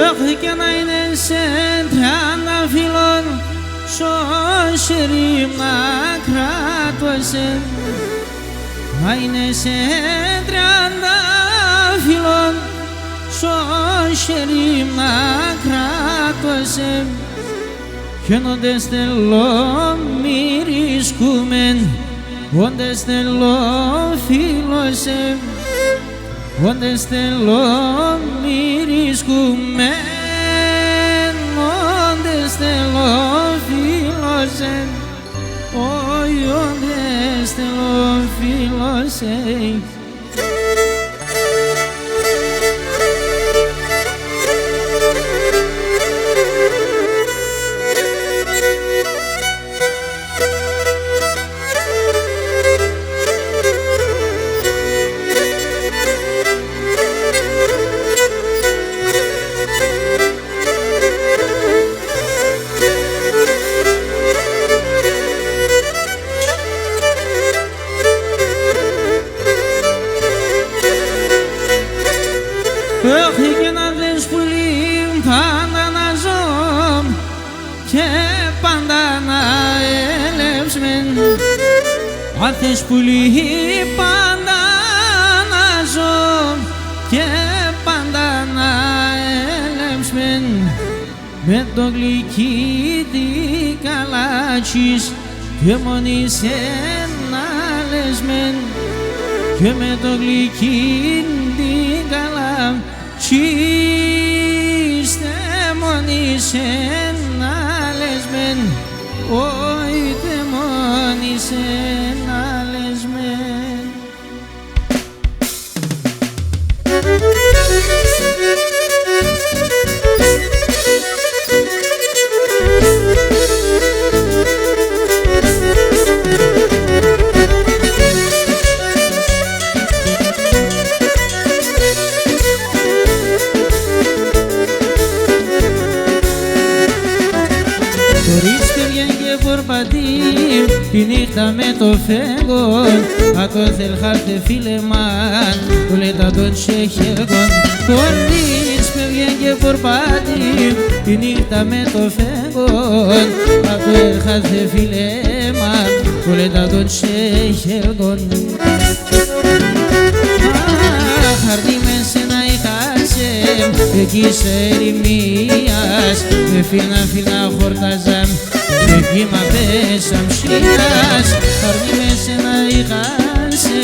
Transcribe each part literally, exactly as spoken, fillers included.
Εχ, κι να είναι σε τριάντα φίλων, σο χέρι μ' να κράτω εσέν. Να είναι σε τριάντα φίλων, σο χέρι μ' να κράτω εσέν. Κι όντε στέλνω μυρισκούμεν, όντε στέλνω φίλος εμ', όντε στέλνω μυρισκούμεν, όντε στέλνω φίλος εμ', όι, όντε στέλνω φίλος εμ'. Εχ, κι να θες πουλί, πάντα να ζω και πάντα να ελεύσ' με. Άν θες πουλί, πάντα να ζω και πάντα να ελεύσ' με. Με το γλυκύν την γαλάτσ' σ' και μόνον εσέν να λες μεν, και με το γλυκύν την γαλάτσ' σ' και μόνον εσέν να λες μεν, όι, και μόνον εσέν να λες μεν. Κορίτσ' π' έβγεν και πορπατεί τη νύχτα με το φέγγον, ατό εθέλ' χάρ' θε φίλε μ', αν, το λετ' ατον σ' έχελγον. Κορίτσ' π' έβγεν και πορπατεί τη νύχτα με το φέγγον, ατό εθέλ' χάρ' θε φίλε μ', αν, το λετ' ατον σ' έχελγον. Αχ, αρνείμαι εσέν ατείχα σε, εκεί σ' ερημίας, με φίλ' να, φίλ' να χορτάζαμ', εκεί μ' απέσαμ' σιάς. Αρνείμαι εσέν ατείχα σε,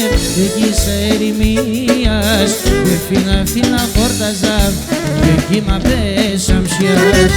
εκεί σ' ερημίας, με φίλ' να, φίλ' να χορτάζαμ', εκεί μ' απέσαμ' σιάς.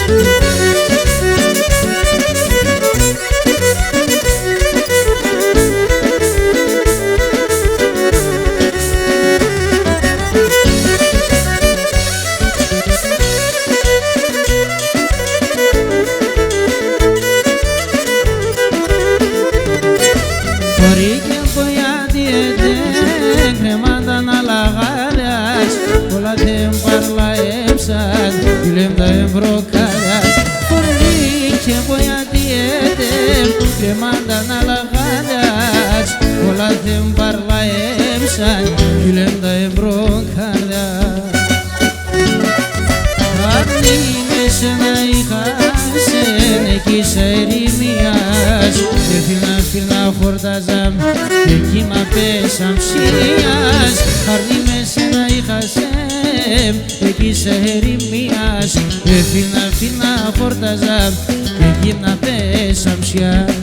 Χωρί και πογιατίν έτεν, κρεμάνταν αλλά γαλιάς, πολλά ατά εμπαρλαέψαν, κι ούλ' εμ' τα εμπροκαριάς. Χωρί και πογιατίν έτεν, κρεμάνταν αλλά γαλιάς, πολλά ατά εμπαρλαέψαν, κι ούλ' εμ' τα εμπροκαριάς. Αρνείμαι εσέν ατείχα σε, εκεί σ' ερημίας, με φίλ' να, φίλ' να χορτάζαμ', εκεί μ' απέσαμ' σιάς. Αρνείμαι εσέν ατείχα σε, εκεί σ' ερημίας, με φίλ' να, φίλ' να χορτάζαμ', εκεί μ' απέσαμ' σιάς.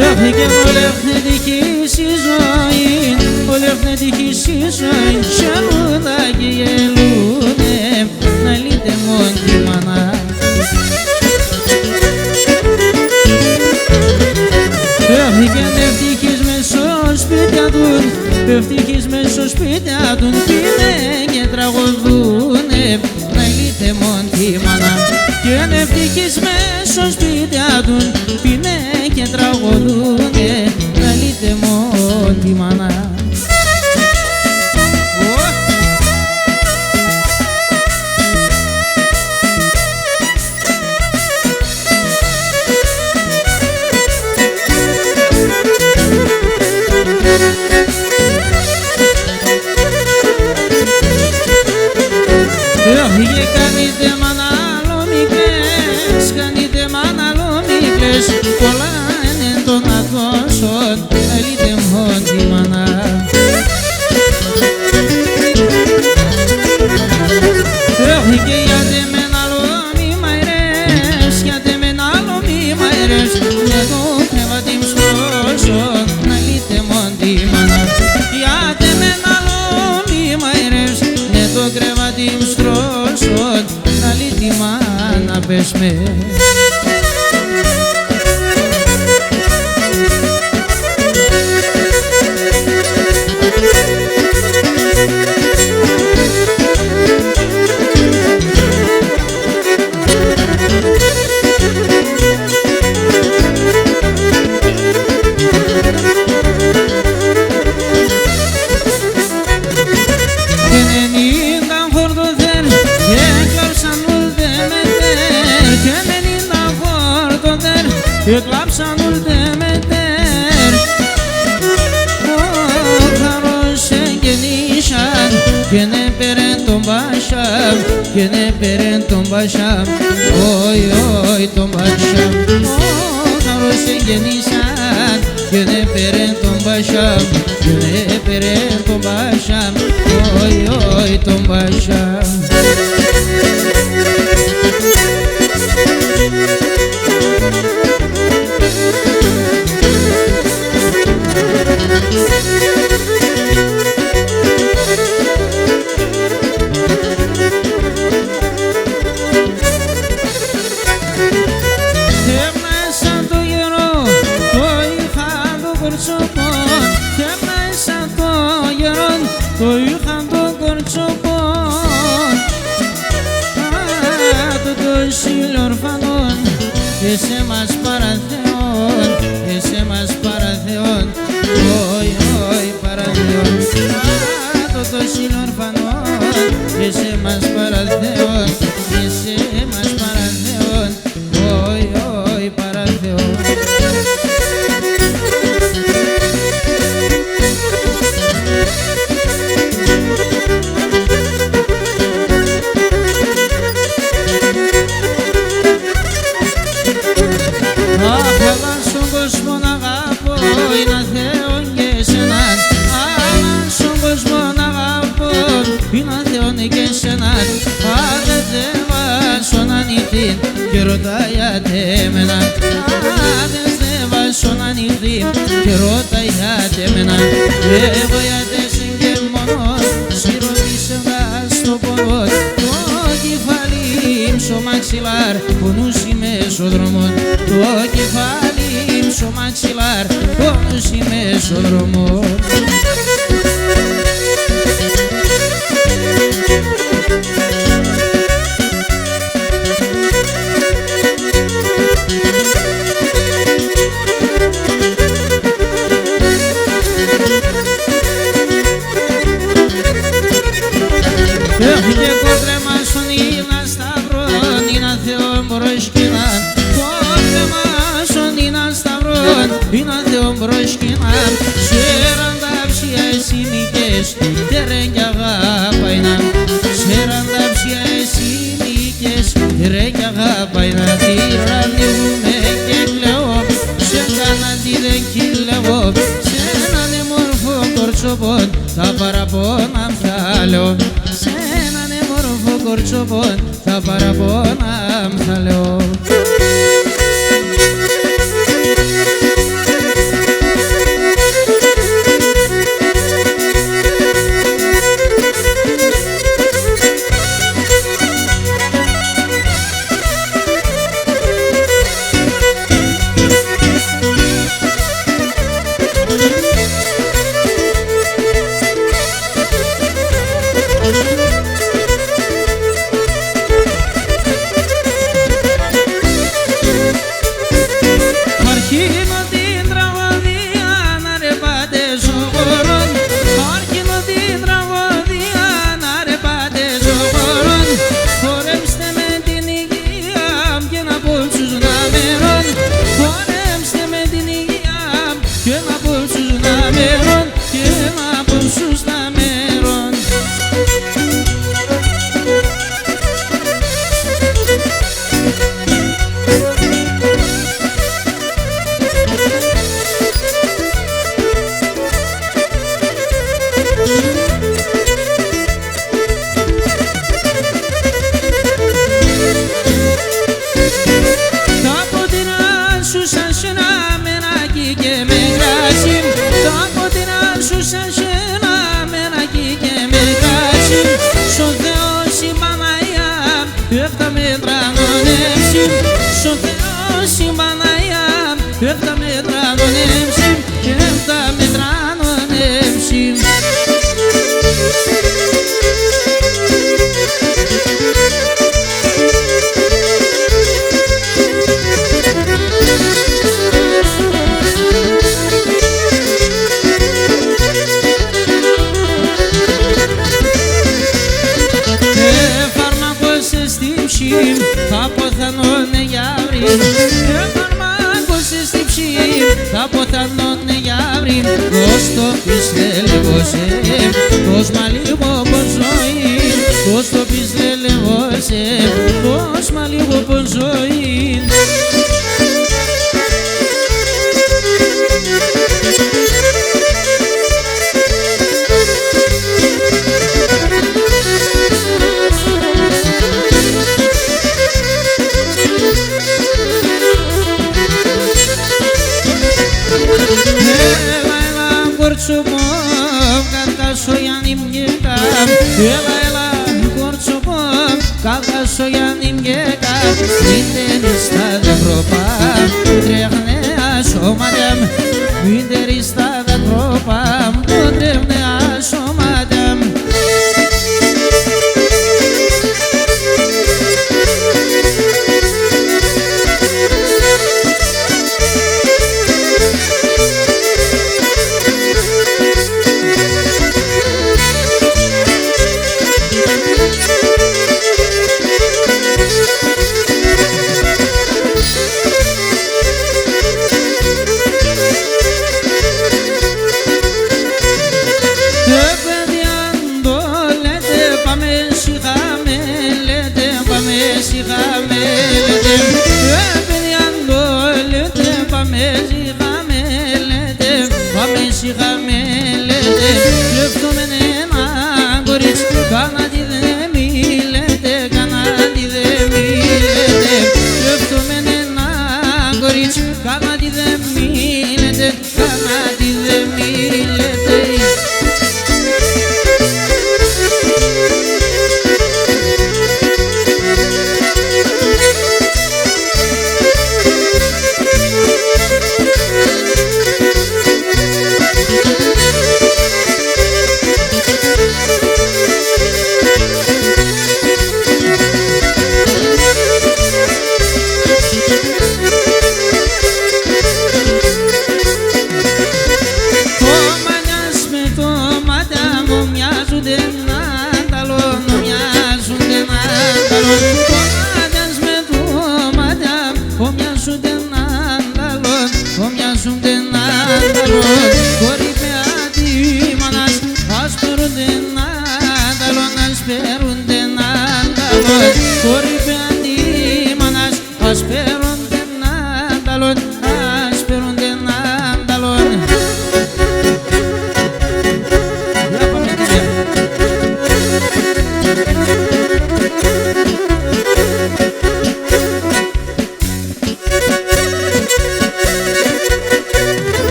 Εχ, κι όλ' ευτυχείς σην ζωήν, όλ' ευτυχείς σην ζωήν, χαίρουνταν και γελούνε, να λύτ' εμόν τη μάνα. Ευτυχείς μες σο σπίτ' ατουν, ευτυχείς μες σο σπίτ' ατουν, πίν'νε και τραγωδούνε, να λύτ' εμόν τη μάνα. Κι ευτυχείς μες σο σπίτ' ατουν, πίν'νε και τραγωδούνε, να λύτ' εμόν τη μάνα. Κι κάνε τε μάνα άλλο μη κλαις, κάνε τε μάνα άλλο μη κλαις. Πολλά έν' έτον ατόσον, ελείτ' εμόν τη μάνα. Κι για τε μεν άλλο μη μαειρεύς, για τε μεν άλλο μη μαειρεύς. Νε, το κρεβάτι μ' στρώσον, ελείτ' εμόν τη μάνα. Για τε μεν άλλο μη μαειρεύς, νε, το κρεβάτι μ' στρώσον, ελείτ' τη μάνα, πες με. Κι ενενήντα χορτοθέρ', κι εκλάψαν ουλ' τ' εμετέρ', κι ενενήντα χορτοθέρ', κι εκλάψαν ουλ' τ' εμετέρ'. Ο θάρρος εγεννήσαν, κι ενέπαιρεν τον πασάν, κι ενέπαιρεν τον πασάν, όι, όι, τον πασάν. Ο θάρρος εγεννήσαν, κι ενέπαιρεν τον πασάν, κι ενέπαιρεν τον πασάν, όι, όι, τον πασάν. Έμνασαν το γερόν, το είχαν το κορτσοπόν. Έμνασαν το γερόν, το είχαν το κορτσοπόν. Ατό το σιλ' ορφανόν, εσέ μας παραθεόν, εσέ μας παραθεόν, όι, όι, παραθεόν. Ατό το σιλ' ορφανόν, εσέ μας παραθεόν, εσέ μας παραθεόν, όι, όι, παραθεόν. Αχ, αλλά σον κόσμον αγαπώ, ειναν Θεόν κι εσέναν. Αλλά σον κόσμον αγαπώ, ειναν Θεόν κι εσέναν. Ατ' εθέβασον ανοιχτήν κι ερωτά για τ' εμέναν. Ατ' εθέβασον ανοιχτήν κι ερωτά για τ' εμέναν. Εγώ για τ' εσέν και μόνον, σιροπήσεν τα σο πόνον. Το κεφάλι μ' σο μαξιλάρ', πονούσα με σον δρόμον. Το κεφάλι μ' σο μαξιλάρ', πονούσα με σον δρόμον. Κι εγώ τρεμάσον ειναν σταυρόν, ειναν Θεόν προσκυνάν. Κι τρεμάσον ειναν σταυρόν, ειναν Θεόν προσκυνάν. Σέραντα ψία εσύμικες, τ' ερέν κι αγαπάινα. Σέραντα ψία εσύμικες, τ' ερέν κι αγαπάινα. Τυραννεύουμαι και κλαίω, σ' εγκάναν τιδέν 'κι λέω. Σ' έναν εμόρφον κορτσόπον, τα παραπονά μ' θα λέω. Σ' έναν εμόρφον κορτσόπον, τα παραπονά μ' θα λέω. Εφτά μέτρα τον έμψιμ, εφτά μέτρα τον έμψιμ. Εφάρμακος εσ' την ψήν, θα ποθάν'νε για αύριον. Εφάρμακος εσ' την ψήν, θα ποθάν'νε για αύριον. Δώσ' το πεις λελεύω σε, δώσ' μ' άλλο πον ζωήν. Δώσ' το πεις λελεύω σε, δώσ' μ' άλλο πον ζωήν. Έλα, έλα, κορτσοπό μ', κάτ' κα σο γιάνι μ' καίκαμ. Έλα, έλα, κορτσοπό μ', κάτ' κα σο γιάνι μ' καίκαμ. Μη τερείς τα δέντροπα μ', που τρέχ'νε ασώματα μ'. Μη τερείς τα δέντροπα μ', που τρέχ'νε ασώματα μ'. Ε, παιδιά, ντο λέτε, πάμε σιχαμέ, λέτε, πάμε σιχαμέ, λέτε. Ε, παιδιά, ντο λέτε, πάμε σιχαμέ, λέτε, πάμε σιχαμέ, λέτε. Σκέφτουμαι έναν κορίτσι, κανάτι δεν μη λέτε, κανάτι δεν μη λέτε. Σκέφτουμαι έναν κορίτσι, κανάτι δεν μη λέτε, κανάτι δεν μη λέτε. Χωμανιάς με το μάτι μ', μοιάζουνταν άνταλον, μοιάζουνταν άνταλον. Χωμανιάς με το μάτι μ', μοιάζουνταν άνταλον, μοιάζουνταν άνταλον. Χωρί πεάτι μανάς, ας παίρ'νταν άνταλον, ας παίρ'νταν άνταλον. Χωρί πεάτι μανάς, ας παίρ'νταν άνταλον, ας παίρ'νταν άνταλον. Για πάμε, παιδιά.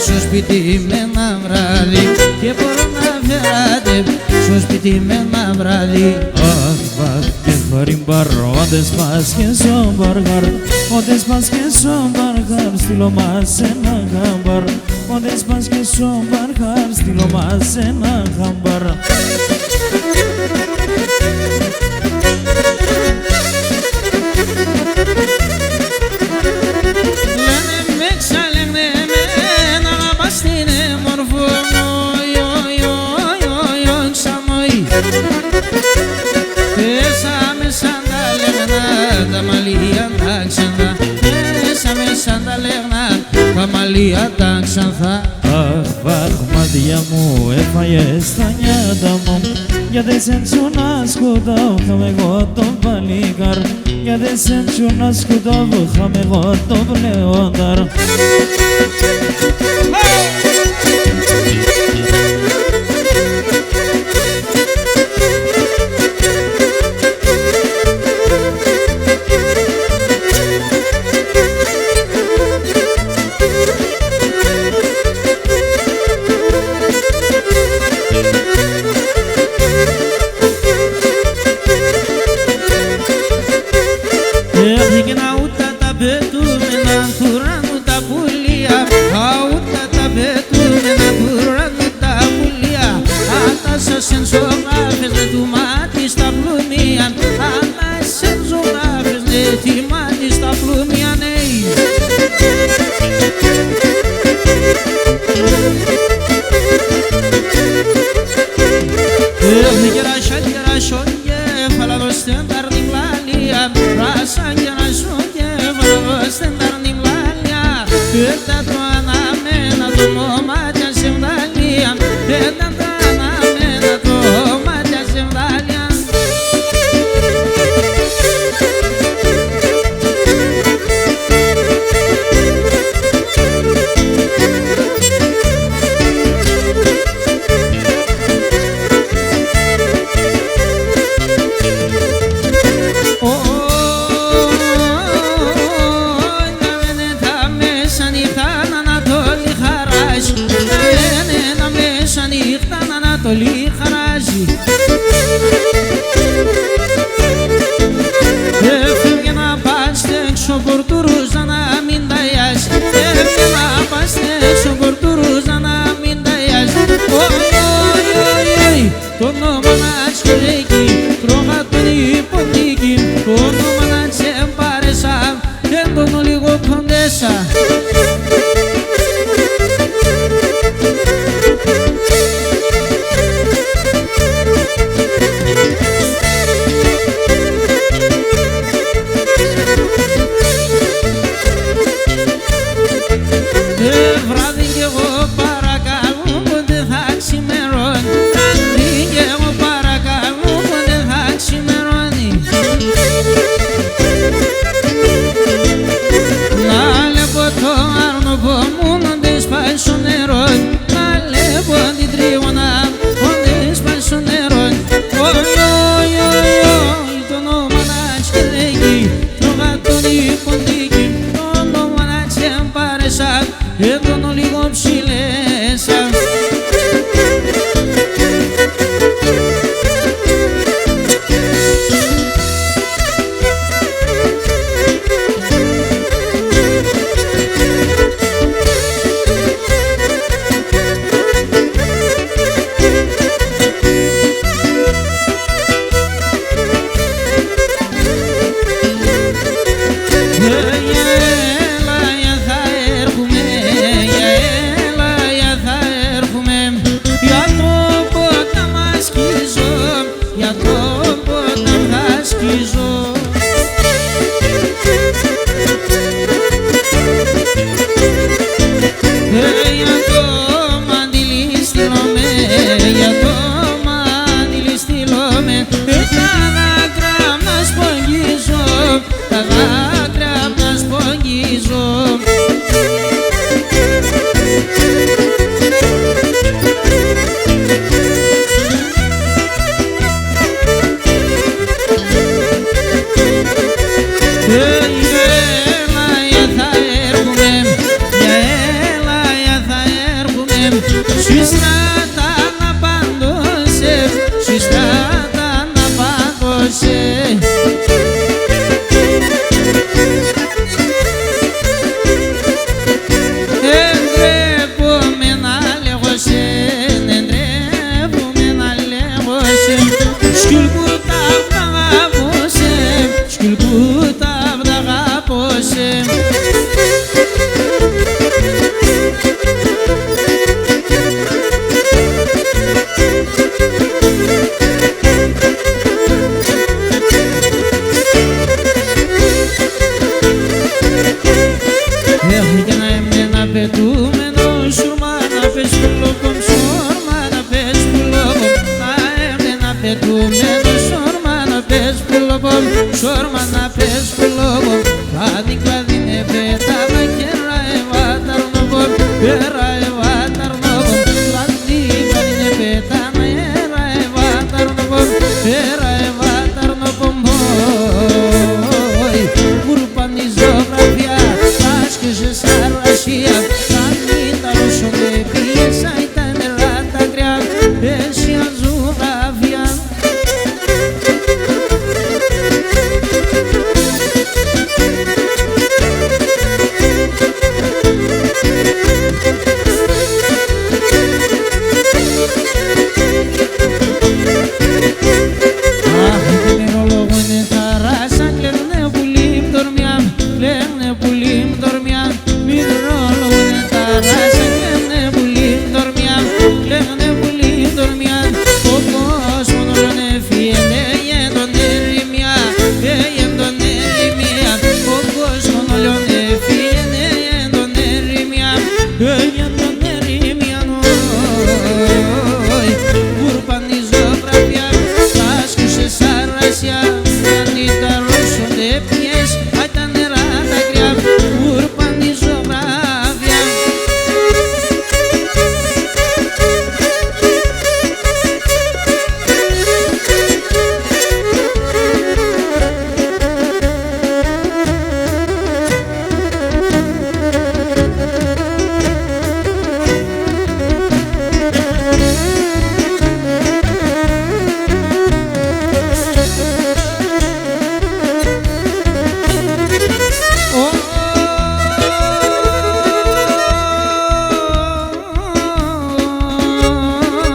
Σο σπίτ' μ' ένα βράδυ, κι επορώ να φεράτε σο σπίτ' μ' ένα βράδυ. Αχ, βαχ, και χώριμπαρ, όντε πας και σο Μπαργάρ, όντε πας και σο Μπαργάρ, στείλ' ο μ' ας ένα χαμπάρ, όντε πας και σο Μπαργάρ, στείλ' ο μ' ας ένα χαμπάρ. Λένε με ξαλέγνε εμένα, να πας σ' την εμορφόν, οι, οι, οι, οι, οι, ξαμοί. Πέσαμε σαν τα λέγνα, τα μαλλία τα ξανθά. Πέσαμε σαν τα λέγνα, τα μαλλία τα ξανθά. Αχ, βαχ, μάτια μου, έφαγες τα νιάτα μ'. Για ντ' εσέν σο να σκουτόβ', χάμ' εγώ το παλικάρ'. Για ντ' εσέν σο να σκουτόβ', χάμ' εγώ το πλεόνταρ'. Έχ, εκείνα αούτα τα πετούμενα, τουράν' ατουν τα πουλία. Αούτα τα πετούμενα, τουράν' ατουν τα πουλία. Ατά σα σεν ζωγράφες, ναι, τουμά τη τα πλουμία. Ατά σα σεν ζωγράφες, ναι, τουμά τη τα πλουμία, ναι. Έχ, νικερά, σ' κερά, σ' κεφάλ' αδώστεν τ' αρ' την πλαλία. Ράσα κερά, σ' κεφάλ' αδώστεν τ' αρ' την πλαλία. Πέτα το αναμένα, το μωμάτια σε βδαλία. Πέτα το αναμένα, το μάτια σε βδαλία. Ω, ω, ω, ω, να μείνε τα μεσάνυχτα, Ανατολή χαράζει. Να μείνε τα μεσάνυχτα, Ανατολή χαράζει. Έφευγεν απάν' σ' τ' έξω πορτουρούζα να μη ντ' αειάζει. Έφευγεν απάν' σ' τ' έξω πορτουρούζα να μη ντ' αειάζει. Οι, οι, οι, οι. Τ' όνομαν ατ'ς κερέκι, τρώγ' ατον οι ποντίκι. Τ' όνομαν ατ'ς εμπάρεσα, έν' τ' όνον λίγο κοντέσα. Ε, βράδυ κι εγώ παρακαλώ, πότε θα ξημερώνει. Βράδυ κι εγώ παρακαλώ, πότε θα ξημερώνει. Να λέπω το αρνοπό μουν όντε σπάει σο νερόν. Να λέπω την τρίγωνα όντε σπάει σο νερόν. Οι, οι, οι, οι, οι, τ' όνομαν ατ'ς κερέκι, τρώγ' ατον οι ποντίκι. Τ' όνομαν ατ'ς εμπάρεσα, έν' τ' όνον λίγο ψηλέ. Σ' στράταν απάντοσε, σ' στράταν απάντοσε. Εντρέπουμε να λέγω σε, εντρέπουμε να λέγω σε. Σκουλκούτα, αγαπώ σε, σκουλκούτα, αγαπώ σε. Έχει κι ένα εμένα πετούμενο, σουρμά να πες πουλόπο μ', σουρμά να πες πουλόπο μ'. Να έχει ένα πετούμενο, σουρμά να πες πουλόπο μ', σουρμά να πες πουλόπο μ'. Κλάδι, κλάδι με πέτα, να κεράει βάταρ' νοπό μ', κεράει βάταρ' νοπό μ'. Κλάδι, κλάδι με πέτα, να κεράει βάταρ' νοπό μ', κεράει βάταρ' νοπό μ'. Οοι, γουρπανή ζωγραφιά, λάσκεσαι σ' αρρασία, τα μύτταρα σ' όντε πίεσα, ατ' τα νερά τα κρυά, πέσια ζωγραφιά. Αχ, μυρολόγο είναι τ' αράσ' σα, κλαίγ'νε πουλί μ' τ' ορμιά μ', κλαίγ'νε πουλί μ' τ' ορμιά μ'. Μυρολόγο είναι τ' αράσ' σα, κλαίγ'νε πουλί μ' τ' ορμιά μ', κλαίγ'νε πουλί μ' τ' ορμιά μ'. Ο κόσμον όλον εφύγεν, εγέντον ερημιά, εγέντον ερημιά. Ο κόσμον όλον εφύγεν, εγέντον ερημιά, εγέντον ερημιά. Οοι, γουρπανή ζωγραφιά, λάσκεσαι σ' αρρασία, τα μύτταρα σ' όντε πίεσα, ατ' τα νερά τα κρυά, γουρπανή ζωγραφιά.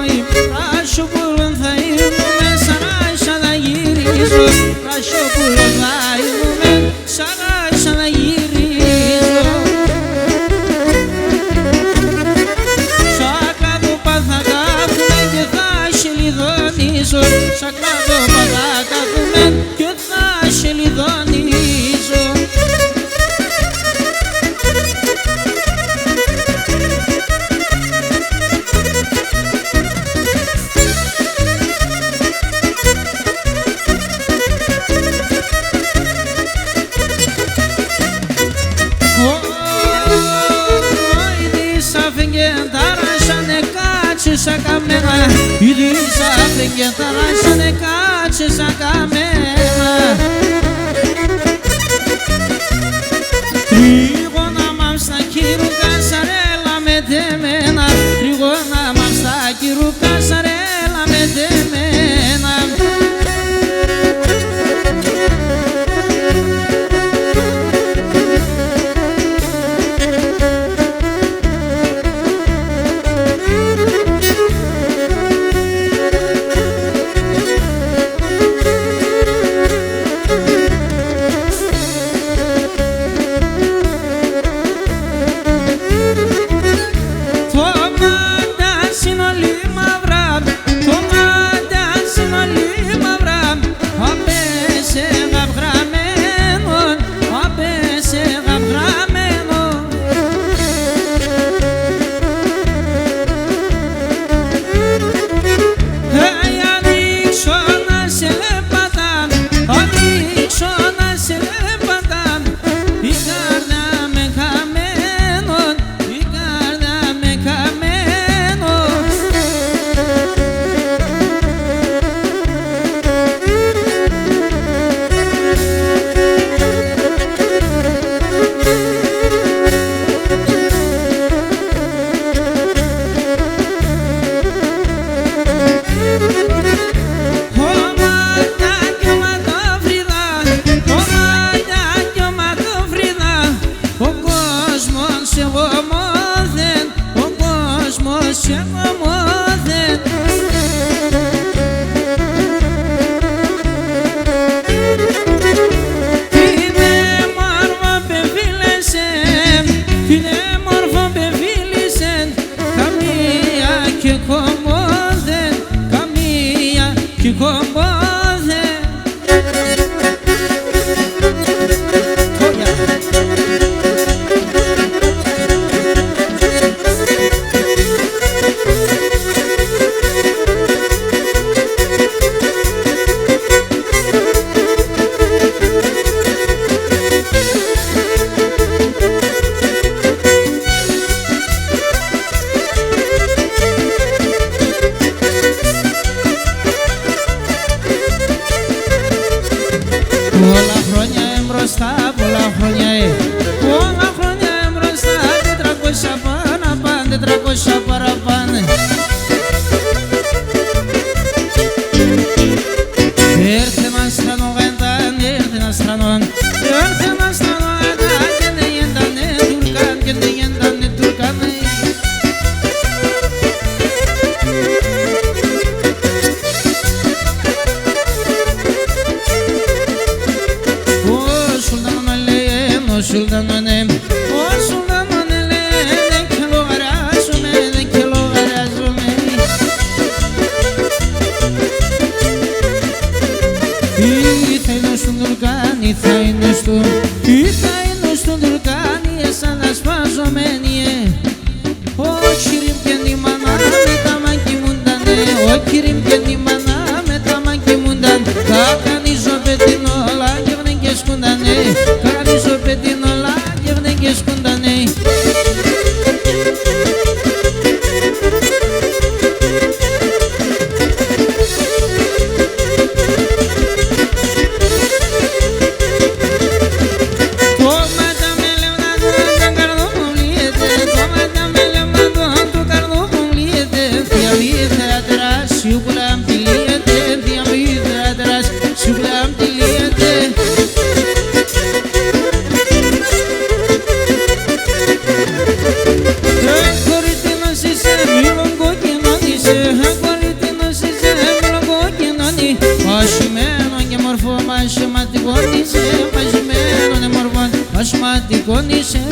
Οοι, πράσο πουλόν θα ήμουμεν, σ' αράσ' σα θα γυρίζω. Πράσο πουλόν θα ήμουμεν, σ' αράσ' σα θα γυρίζω. Σα κλάδοπα θα κάθουμεν και θα σε λιδονίζω. Σα κλάδοπα θα κάθουμεν και θα σε λιδονίζω. Οοι, δίς αφέγγεν τ' αράσ' σα, εκάτσεν σα καμένα. Οοι, δίς αφέγγεν τ' αράσ' σα, εκάτσεν σα καμένα. Τρίγωνα μ' άμ' σα κι ρούχα σα, ρέλα με ντεμένα. Τρίγωνα μ' άμ' σα κι ρούχα σα, ρέλα με ντεμένα. τρακόσια παραπάν'. Έρθεν αστρανό, γαϊντάν, έρθεν αστρανόν. Έρθεν αστρανό, γαϊντάν, κι έν' εγέντανε Τουρκάν', κι έν' εγέντανε Τουρκάν'. Ο Σουλτανόν ελέεν, ο Σουλτανόν, ε, ο Σουλτανόν ελέεν, ε, κι λογαριάζομε, ε, κι λογαριάζομε. Ίθα ίνος τουν Τουρκάν', ίθα ίνος τουν, ίθα ίνος τουν Τουρκάν', εσάν' ασπάζομε, ε. Ω Κυρί μ' και η μάνα με τ' άμαν κοιμούντανε, ω Κυρί μ' και η μάνα με τ' άμαν κοιμούντανε. Κά-, κανείς ο πετεινόλα και γυναίκες σκούντανε, κανείς ο πετεινόλα και γυναίκες σκούντανε. Πασχεμένον και μορφόν, πασχεμα-, πασχεματικόν είσαι, πασχεμένον και μορφόν, πασχεματικόν είσαι.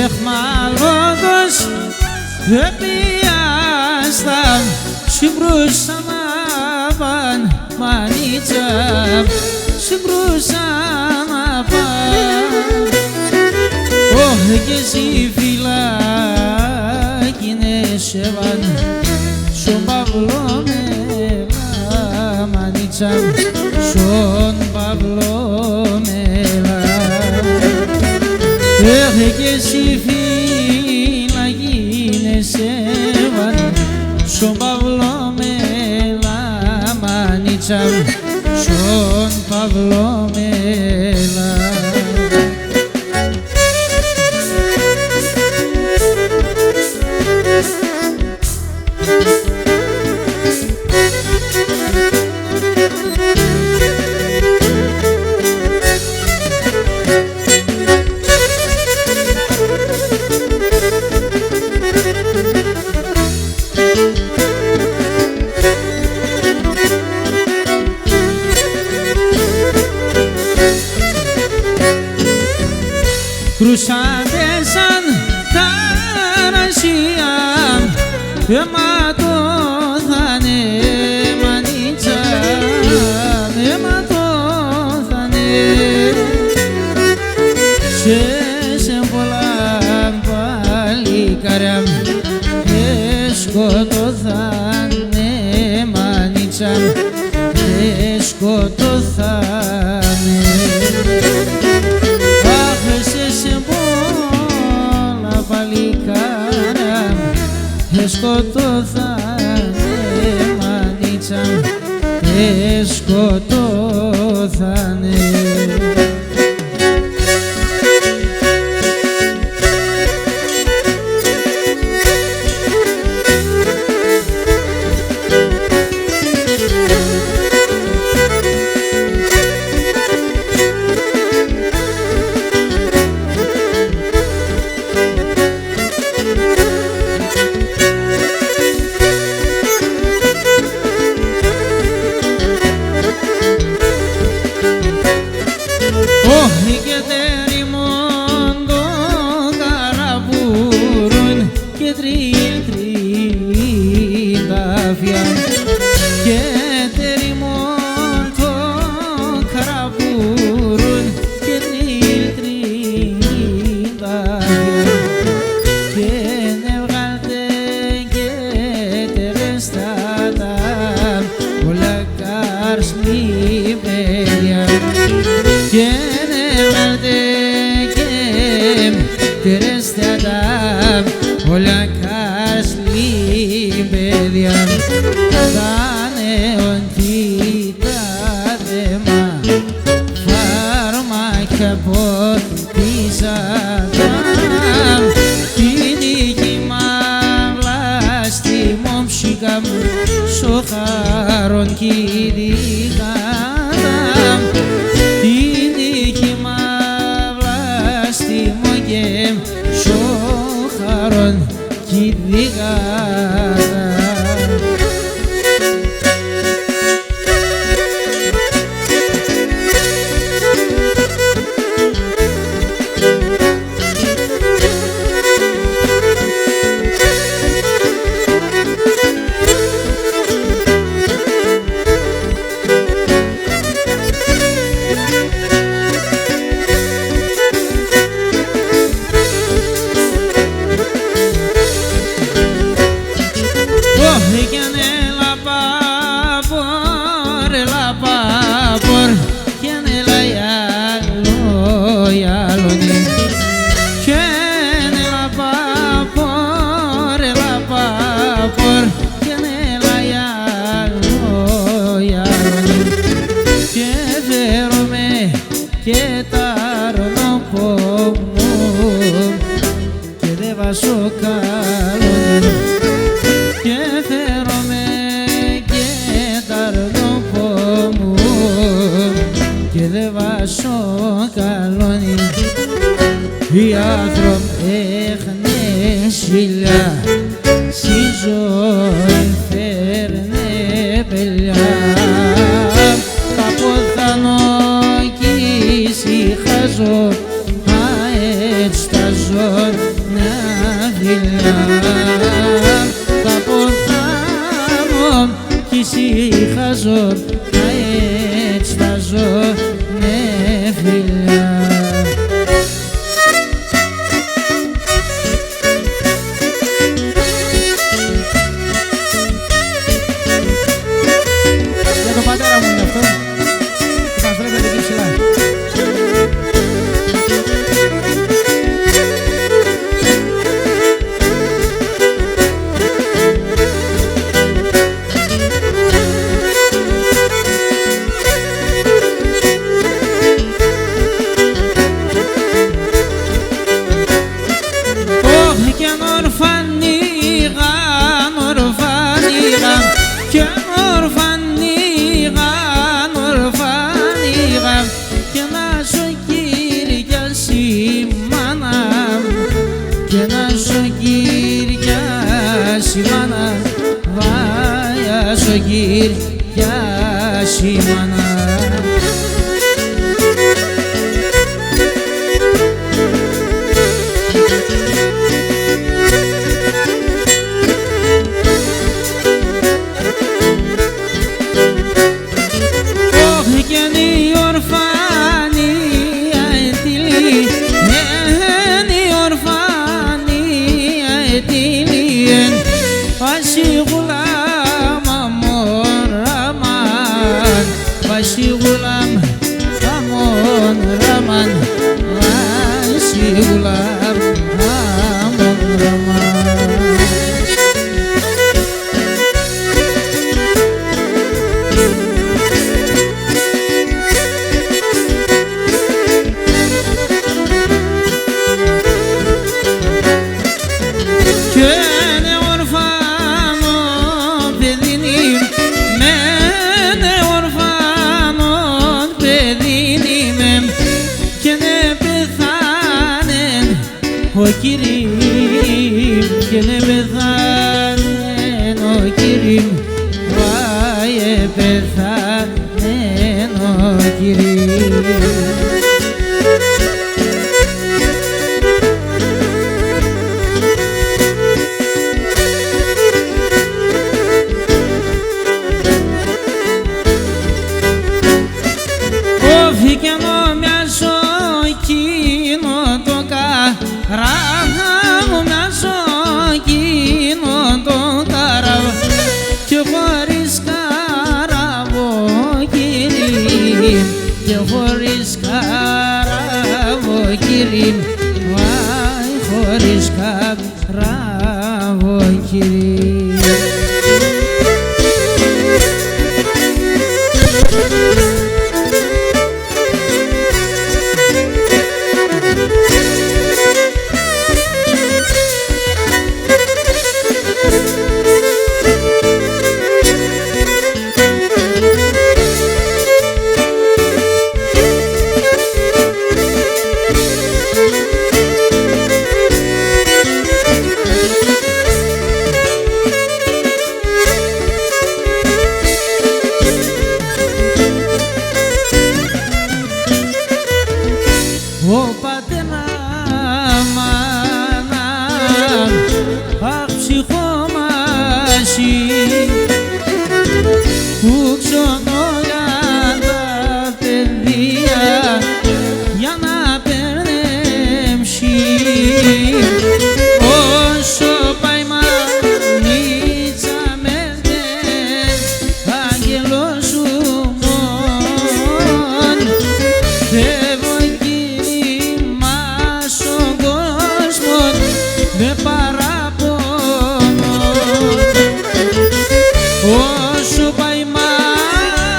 Εχμαλώτος επίασταν, σ' εμπρούσαν απάν', Μανίτσα μ', σ' εμπρούσαν απάν'. Ωχ, κι εσύ φυλάκιν εσέβαν σον Παύλο Μελά, Μανίτσα μ', σον Παύλο Μελά. Ωχ, κι εσύ φυλάκιν εσέβαν σον Παύλο Μελά, Μανίτσα μ', σον Παύλο Μελά. Σάντεσαν τα ρασία, αίμα το θάνεμα, Μανίτσα, αίμα το θάνεμα. Σ' έσεν πολλά παλικάρια εσκοτώθανε, Μανίτσα, εσκοτώθανε. Αχ, σ' έσεν πολλά παλικάρια εσκοτώθανε, Μανίτσα, εσκοτώθανε. Ωχ, και τεριμόν το καραβούρον και τριλ' τριλ' τα αφιά. Και τεριμόν το καραβούρον και τριλ' τριλ' τα αφιά. Και έβγαλτε και τερέστατα, πολλά καρσλή παιδιά. Και έβγαλτε και τερέστατα, πολλά καρσλή παιδιά. Δανεόν τ' ήτανε, φάρμακα ποτίζατα, τ' ίνι χυμά βλάστημον ψήκαμ', σο χάρον κηδικάτα. Τ' ίνι χυμά βλάστημον και σο χάρον κηδικάτα. Ωχ, κι αν ελαπά πορ, ελαπά πορ, κι αν ελα γιαλό, γιαλόνι. Κι αν ελαπά πορ, ελαπά πορ, κι αν ελα γιαλό, γιαλόνι. Και ευτέρωμαι και τ' αρνοπό μου, και δέβα σο καλόνι. Και ευτέρωμαι και τ' αρνοπό μου, και δέβα σο καλόνι. Οι άνθρωποι έχ'νε σιλιά, σην ζωήν φέρ'νε πελιά. Τ' αποθανώ 'κι ησυχάζω, αέτσ' τ' αζών'νε αφιλιά. Τ' αποθανώ 'κι ησυχάζω, αέτσ' τ' αζών'νε αφιλιά. Για τον πατέρα μου είναι αυτό. Που μας βλέπετε εκεί ψηλά. Ωχ, κι αν ορφανίγαν, ορφανίγαν, κι αν ορφανίγαν, ορφανίγαν, κι να σο κύρ' κι ας η μάνα, κι να σο κύρ' κι ας η μάνα, βάια σο κύρ' κι ας η μάνα. πεθαμέν, ο Κυρί. Όφη κι αν ομοιάζω εκείνο το κα- ράγα, μοιάζω εκείνο το καραβ-, κι χωρίς καραβόκυλι, κι χωρίς καραβόκυλι, αϊ, χωρίς καραβόκυλι. Ω πατέρα, μάνα, αχ, ψυχό μ' εσύ, που ξόν όλα τα παιδία για να περνεύσει. Όσο πάει μανίτσα με Αγγέλος σου μόν, εβοκύλημα σον κόσμον με παραπονόν. Όσο πάει μανίτσα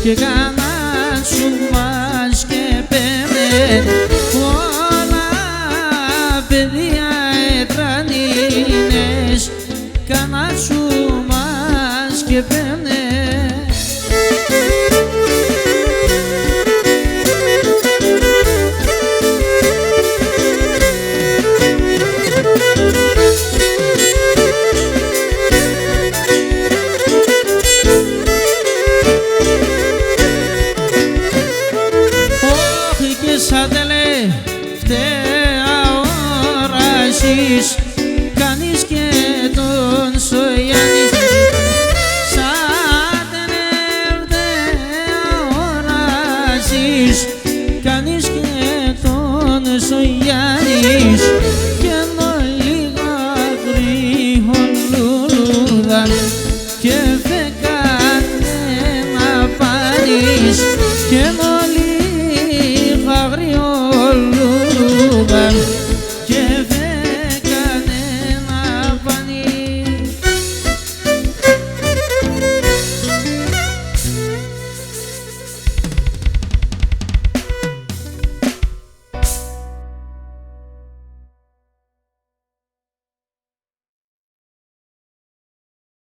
Κι κανάτσουμας και πέμπνε, πολλά παιδία ετρανίνες, κανάτσουμας και πέμπνε. Οχ, και σα τελευταία όρασης, κανείς και τον σο Γιάννης. Σα τελευταία όρασης, κανείς και τον σο Γιάννης. Κι ένα ολίγα γρήγορα λουλούδα και